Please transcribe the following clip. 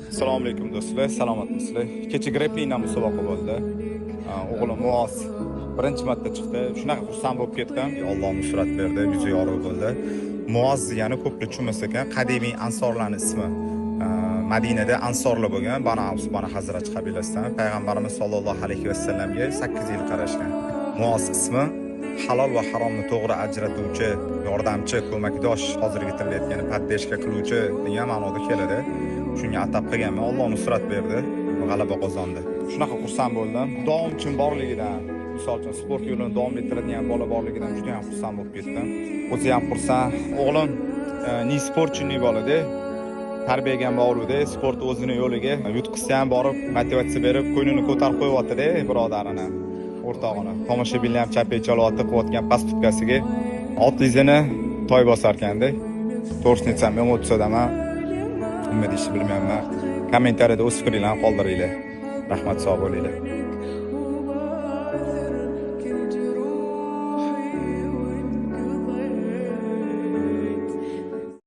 Assalomu alaykum do'stlar, salomatmisizlar? Kecha grapplingdan musobaqa bo'ldi. O'g'lim Muoz birinchi marta chiqdi. Shunaqa xursand bo'lib ketdim. Alloh nusrat berdi, yuzi yorug' bo'ldi. Muoz degani ko'plar tushunmas ekan, qadimiy ansorlarning ismi. Madinada ansorlar bo'lgan, Banu Avs, Banu Hazraj qabilasidan payg'ambarimiz sollallohu alayhi vasallamga 8 yil qarashgan. Muoz ismi halol va haromni to'g'ri ajratuvchi, yordamchi, ko'makdosh, hozirgi tilda aytganda поддержка qiluvchi degan ma'noda keladi. Shunga atab qilganman. Alloh nusrat berdi, g'alaba qozondi. Shunaqa xursand bo'ldim. Davomchim borligidan, misol uchun sport yo'lini davom ettiradigan bola borligidan juda ham xursand bo'lib ketdim. O'zi ham xursand. O'g'lim не спортивный bolada, tarbiyaga ham bog'liqda, sport o'zini yo'liga yutqizsa ham borib motivatsiya berib, ko'nglini ko'tarib qo'yyapti-da birodarini, o'rtog'ini. Tomoshabinlar ham chapak chalyapti qilayotgan поступка siga. Ot izini toy bosarkanda. To'g'risini aytsam, emotsiyadaman. Nima deyishni bilmayapman. Kommentariyada o'z fikringlarni qoldiringlar. Rahmat, sog' bo'linglar.